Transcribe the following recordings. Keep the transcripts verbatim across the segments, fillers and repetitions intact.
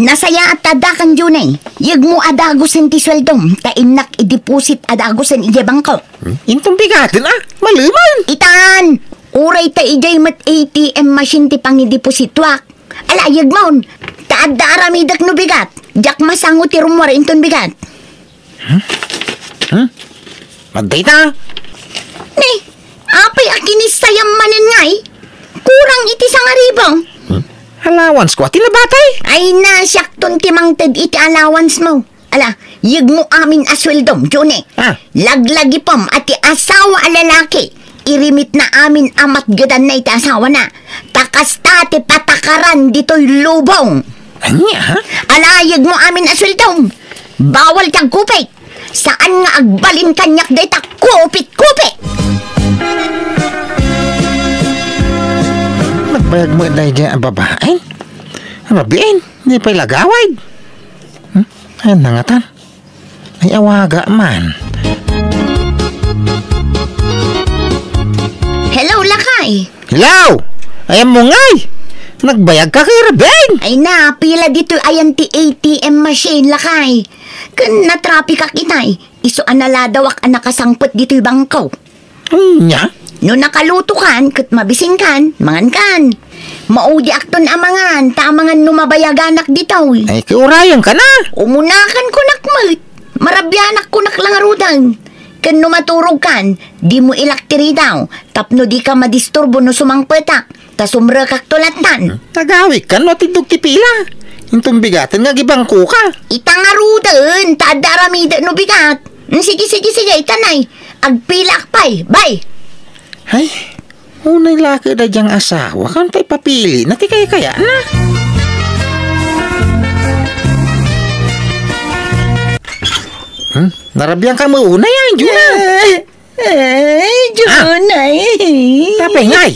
Asayaat ta addakan, Junay. Yegmo a dagusen ti sueldom, ta innak ideposit a dagusen idiay bangko. Hmm? Inton bigaten, a? Malemen! Itan! Uray ta idiay met A T M machine ti pangideposituak. Ala, yegmon! Ta adda aramidek no bigat. Diak masango ti rummuar inton bigat. Hmm? Hmm? Magdayta? Ni, apay a kinissayam manen ngay? Kurang iti sangaribu. Hmm? Allowance ko, ati nabatay? Ay na, siakton ti mangted iti allowance mo. Ala, yegmo amin a sueldom, Juni. Ah. Laglagipem a ti asawa a lalaki, irimitna amin a matgedanna iti asawana. Ta kasta ti patakaran ditoy lubong. Ania, ha? Ala, yegmo amin a sueldom. Bawal ti agkupit. Saan nga agbalin kaniak dayta kupit-kupit. Nagbayag met daydiay a babaen? Rabiin, di pay lagawid. Hmm? Ayan na ngatan. Ay, awaga man. Hello, lakay. Hello! Ayan mo ngay! Nagbayag ka kay Rabiin? Ay na, pila ditoy ayan ti A T M machine, lakay. Ken natrapikak itay. Isu a naladawak a nakasangpet ditoy bangko. Ania? No nakalutokan ket mabisinkan, mangankan. Maudiakton a mangan, ta amangan no mabayaganak ditoy. Ay, kiurayan ka na. Umunakan kunak met. Marabianak kunak la ngaruden. Ken no maturogkan, dimo ilak ti ridaw, tapno dika madisturbo no sumangpetak. Ta sumrekakto lattan. Nagawikkan no atiddog ti pila. Inton bigaten nga agibangkoka. Ita ngaruden, ta adda aramidek no bigat. Mm, sige, sige, sige, itanay. Agpilaak pay, bay. Ay, unay la ket daydiay nga asawa, kano pay ipapilina ti kaykayatna? Hmm? Narabian ka met unay, a, Juna? Eh, Ay, Junay. Tapay ngay.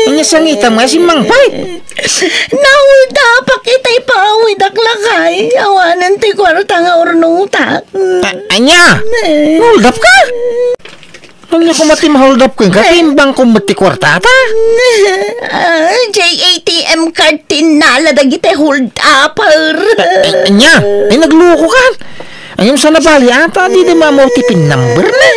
Ania sangitam nga simmangpet? Nahuldapak itay paawidak, lakay. Awanen ti kuarta nga urnongtak. A-, ania? Eh. Nahuldap ka? Ania koma ti mahuldap kenka? Ay. Timbang ko met ti kuartata. Ah, J A T M card ti innala dagiti holdupper. A-, ania? Ay, nagluko ka? Ngem sa nabali, ata, dida maammo ti pin number na.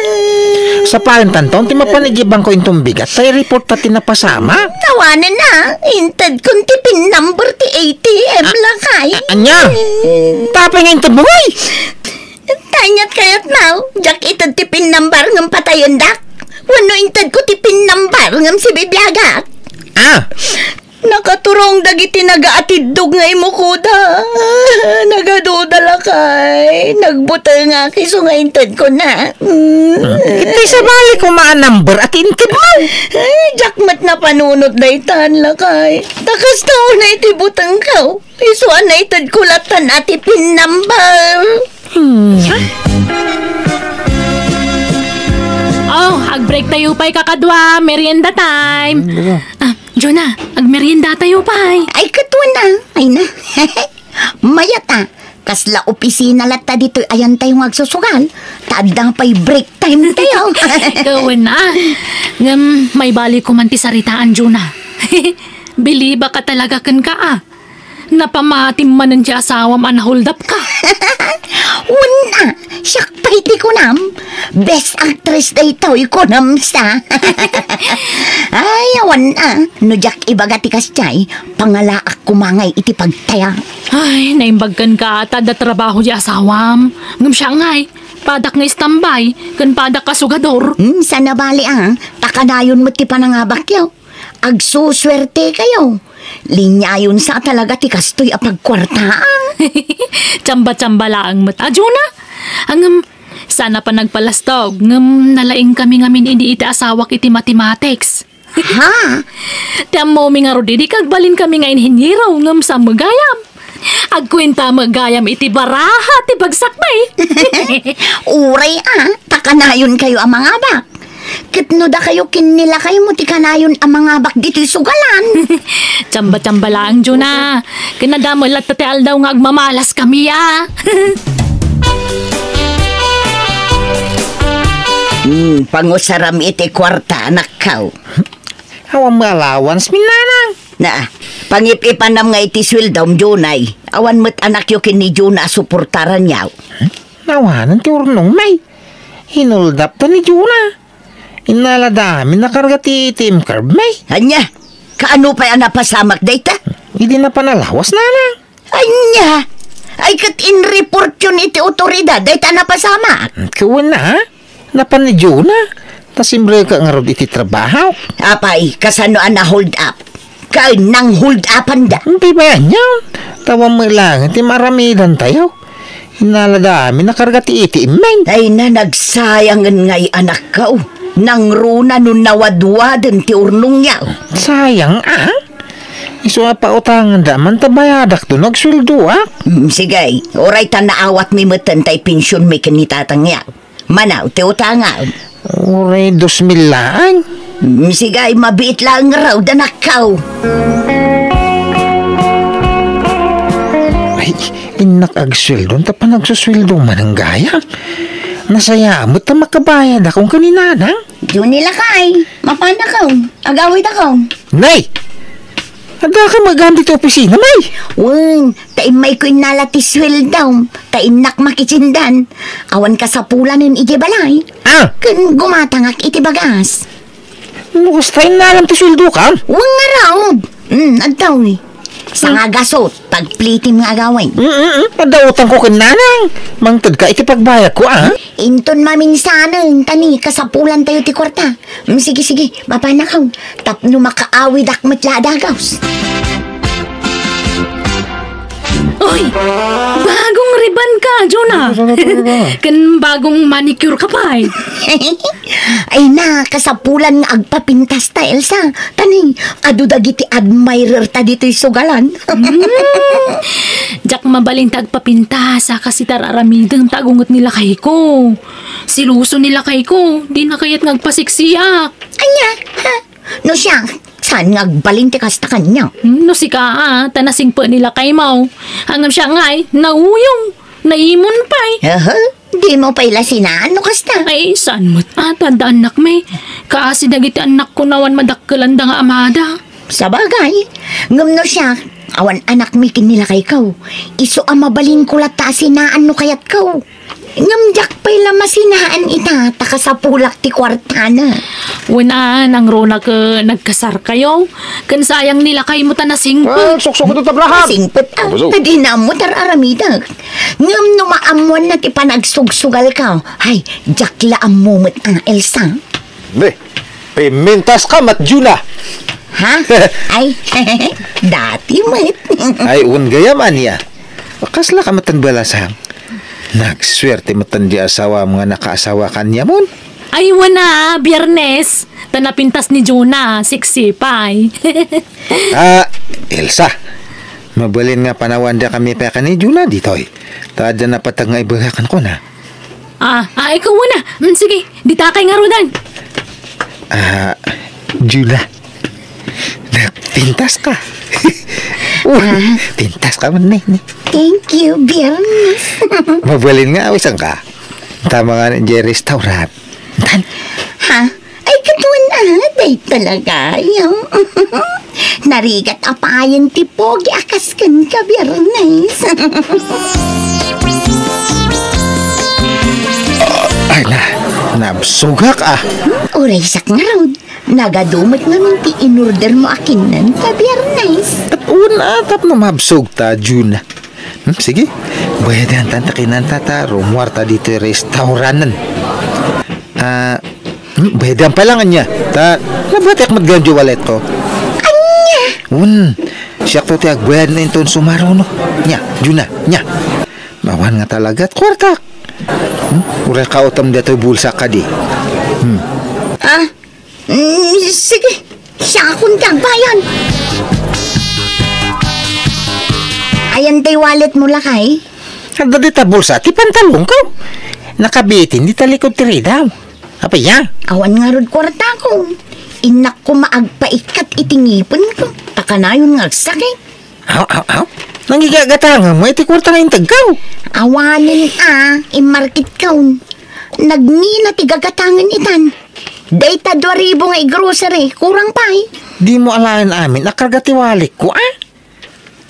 Sapay tanton ti mapan idiay bangko inton bigat, ta i-report ta ti napasamak. Awanen a, intedkon ti pin number ti A T M, lakay. A-, ania? Tapay nga intedmo, uy! Tanyat kayat na, diak ited ti pin number ngem patayendak. Wenno intedko ti pin number ngem sibibiagak. Ah! Nakaturong dagiti nagaatiddog nga imukoda. Nagaduda, lakay. Nagbutengak isu nga intedkona. Mm. Ket ti sabali koma a number a ti intedmo. Ay, diak met napanunot daytan, lakay. Ta kasta unay ti butengko. Isu a naitedko lattan a ti pin number. Hmm. Oh, ag-break tayo pay, kakadua. Merienda time. Hmm, diba? Ah, Jonah, agmerienda tayo pay. Ay, katuan na. Ay na. Mayat a. Kasla opisina latta ditoy ayan tayo nga agsusugal. Ta adda pay break time tayo. Kawen na. Ngem, maibalik ko man ti saritaan, Jonah. Bilibak ka talaga kenka, ah. Napamatim manen ti asawam a nahuldap ka. Wen a, siak pay ti kunam. Best actress daytoy, kunam sa. Ay, awan a. No diak ibaga ti kasdiay, pangalaak koma ngay iti pagtaya. Ay, naimbag kenka ta adda trabaho ti asawam. Ngem siak ngay, padak nga istambay, ken padak a sugador. Hmm, sana bali a. Ta kanayon met ti panangabakyo. Agsusuerte kayo. Linyayon sa talaga ti kastoy a pagkuartaan. Tsamba-tsamba laeng met. Adio na? Ngem, sana pa nagpalastog, ngem nalaing kami ngamin idi iti asawak iti mathematics. Ha? Ti ammomi ngarud idi kagbalin kami nga inhinyero, ngem sa gayam. Agkuenta met gayam iti baraha ti bagsakmi. Uray a, ta kanayon kayo a mangabak. Ket no dakayo ken ni lakaymo ti kanayon a mangabak ditoy sugalan. Tsamba-tsamba laeng, Juna. Ken nadamel latta ti aldaw nga agmamalas kami, a. Hmm, pangusaram iti kuarta, anakko. Awan mo allowance, minanang. Na, pangip-ipanam nga iti sueldom, Junay. Awan met anakyo ken ni Juna a suportaranyo. Hmm? Nawanen ti urnong, may. Hinuldapta ni Juna. Innalada amin a karga ti A T M card, may. Ania? Kaano pay a napasamak dayta? Idi napan a lawas, nanang. Ania? Ay, ket inreportyon iti otoridad dayta a napasamak. Ket wen, ha? Napan ni Juna. Ta simrek ngarud iti trabaho. Apay, kasano a na-hold up? Ken nang-hold upanda? Di ba ania? Tawa met laeng ti maaramidantayo. Innalada amin a karga ti A T M, men. Ay na, nagsayangen ngay anakko. Nangruna no nawadwaden ti urnongyo. Sayang, a? Isu a pautanganda man ta bayadakto no agsueldoak. Mm, sige, uray ta naawatmi metten tay pensionmi ken ni tatangyo. Mano ti utangam? Uray dos mil laeng. Mm, sige, mabiit laeng ngarud, anakko. Ay, innak agsueldo, ta panagsusueldo manen gayam. Nasayaat met ta makabayadakon ken ni nanang. Juni lakay, mapanakon. Agawidakon. Nay! Addaka met gayam ditoy opisina, may? Wen, ta immayko innala ti sueldom, ta innak makitindan. Awan kasapulanen idiay balay. Ah! Ken gumatangak iti bagas. No kasta innalam ti sueldokam? Wen ngarud. Hmm, adtoy. Sanga gasut, pagplitim nga agawid. Mm, mm, mm. Adda utangko ken nanang. Mangtedka iti pagbayadko, a? Inton maminsanen, ta ni kasapulantayo ti kuarta. Mm, sige, sige, mapanakon. Tapno makaawidak met la a dagus. Oy! Bagong riban ka, Juna! Ken bagong manicure ka pay. Ay na, kasapulan nga agpapintas ta, Elsa. Ta ni, adu dagiti admirer ta ditoy sugalan. Hmm. Diak mabalin ta agpapintas, a, kas iti ar-aramidem ta agunget ni lakayko. Seloso ni lakayko, dina kayat nga agpasiksiak. Ania? Ha? No siak, saan nga agbalin ti kasta kaniak? Hmm, no sika, a, ta nasingpet ni lakaymo. Ngem siak ngay, nauyong, naimon pay. Aha, dimo pay la sinaan no kasta? Ay, saan met, a, ta adda annakmi. Kaasi dagiti annakko no awan madakkelanda nga amada. Sabagay, ngem no siak, awan annakmi ken ni lakayko. Isu a mabalinko latta a sinaan no kayatko. Ngem diak pay la masinaan ita, ta kasapulak ti kuartana. Wen a, nangruna ket nagkasarkayo, ken sayang ni lakaymo ta nasingpet. Ah, suksok ito, tabrahan! Nasingpet, a, Abusog. Ta dina ammo ti ar-aramidek. Ngem no maammoanna ti panagsugsugalko, ay, diak la ammo met, a, Elsa. Di, pimintaska met, Juna. Ha? Ay, dati met. Ay, wen gayam, ania? Kaslaka met ti balasang. Nagsuerte met ti asawam nga nakaasawa kaniamon. Ay, wen a, Biernes. Ta napintas ni Juna, siksi pay. Ah, Elsa, mabalin nga panawandak kami pay ken ni Juna ditoy. Ta adda napateg nga ibagak kenkuana. Ah, ah, ikaw muna. Mm, sige, ditakay ngaruden. Ah, Juna. Nagpintaska. Uy, Ah. Pintaska man, ne, ne. Thank you, Biernes. Mabalin nga awisanka. Tama nga ni Jerry restaurant. Tan? Ha? Ay, katuan, a, day talaga, yung narigat a payen ti pogi a kas kenka, Biernes. Ay na, nabsugak, a. Uray siak ngarud, nagadu met ngamin ti inordermo a kinnan ta Biernes. Ket una, tapno mabsog ta, Juna. Hmm, sige. Bayadan ta ti kinanta ta, rumuarta ditoy restauranten. Ah, hmm, bayadan pa lang ania. Ta, nabatiak met gayam diay walletko. Ania? Un, siakto ti agbayad na inton sumaruno. Nia, Juna, nia. Awan nga talaga ti kuartak. Hmm, uray kautem ditoy bulsa kadi. Hmm. Ah, Mm, sige, siakon ti agbayad. Ayan ti walletmo, lakay? Adda dita bulsa ti pantalonko. Nakabitin dita likod ti ridaw. Apay a? Awan ngarud kuartakon. Innakon a agpaikkat iti ngipenko. Ta kanayon nga agsakit. Aw, aw, aw. Nangigagatangmo iti kuarta nga integko. Awanen a, immarketkon. Nagngina ti gagatangen itan. Dayta dua ribu nga i-grocery, kurang pay. Dimo alaen amin a karga ti walletko, a?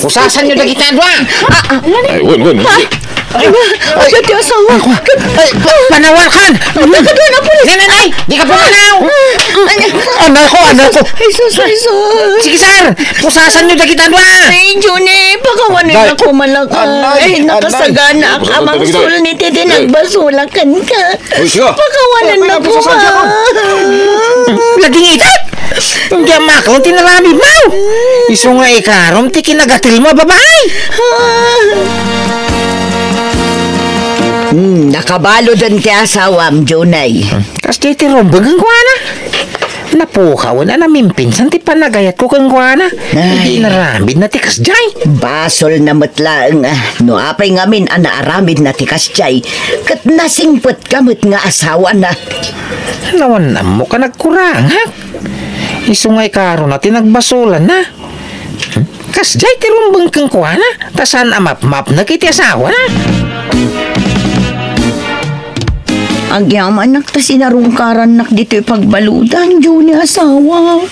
Pusasanyo dagita dua. Ay, wen, wen, wen. Ay, ay, ay, ti asawa. Ay, panawakan! Ay, ay, ay, ay, di ka pumanaw! Ay, ay, ay, sus, ay, sus. Sige, sir! Pusasan nyo dagita, ano, ah? Ay, Johnny, pakawanan na ko, malaka. Ay, nakasagana ak a mangsul ni titi nagbasulakan ka. Uy, siya. Pakawanan na ko, ma. Laging itat! Hindi ang maklo, tinarami mo! Isu nga ikarom, ti kinagatil mo, babae! Hmm, nakabaluden ti asawam, Junay. Kas di ti rumbeng kenkuana. Napukaw na namimpinsan ti panagayat ko kenkuana. Ay. Idi naramid na ti kasjay. Basol na met laeng, ah, no apay ngamin a naaramid na ti kasjay, ket nasingpet ka met nga asawa na. Nawan ammo ka nagkurangak. Isu nga ikaruna ti nagbasolan na. Kasjay ti rumbeng kenkuana, ta saan a mapmapnek iti asawana. Agyamanak ta sinarungkarannak ditoy pagbaludan, Johnny asawa.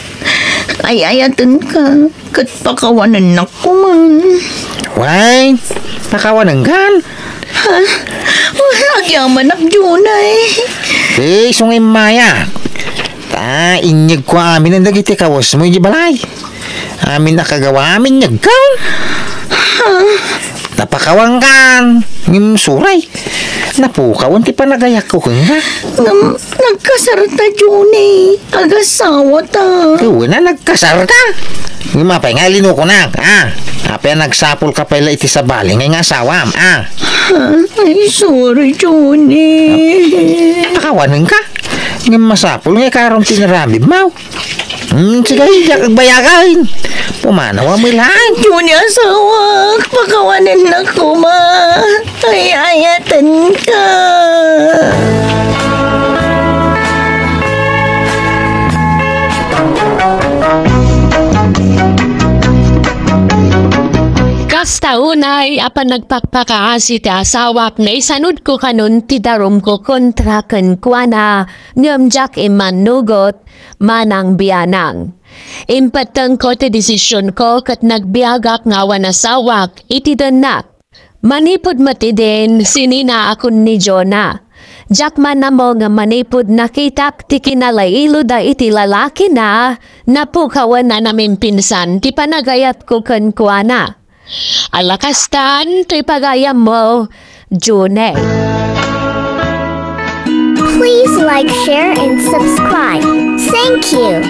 Ay-ayatenka, ket pakawanennak koman. Way, pakawanenkan? Ha? Agyamanak, Junay. Eh, isu nga immaya. Ta, inyegko amin dagiti kawesmo iti balay. Amin a kagawam, inyegko. Ha? Napakawankan. Ngem suray. Napukawan ti panagayatko kenka. Ngem nagkasarta, Johnny. Agasawata. Wen a, nagkasarta. Ngem apay nga linukonak, ah? Apay a nagsapulka pay la iti sabali nga asawam, ah? Ay, sorry, Johnny. Pakawanenka. Ngem masapul nga ikarom ti inaramidmo. Hmm, sige, diak agbayagan. Pumanaw a met laeng. Johnny, asawak, pakawanennak koma. Ay-ayatenka. Kasta unay a panagpakpakaasi ti asawak, naisanudko kanon ti darumko kontra kenkuana, ngem diak immannugot, manang bianang. Impettengko ti desisionko ket nagbiagak nga awan asawak iti dennak. Manipud met idin, sinina a kun ni Jonah. Diak man ammo nga manipud nakitak ti kinalailuda iti lalakina, napukawen a namimpinsan ti panagayatko kenkuana. Ala kastan ti pagayammo, June. Please like, share, and subscribe. Thank you.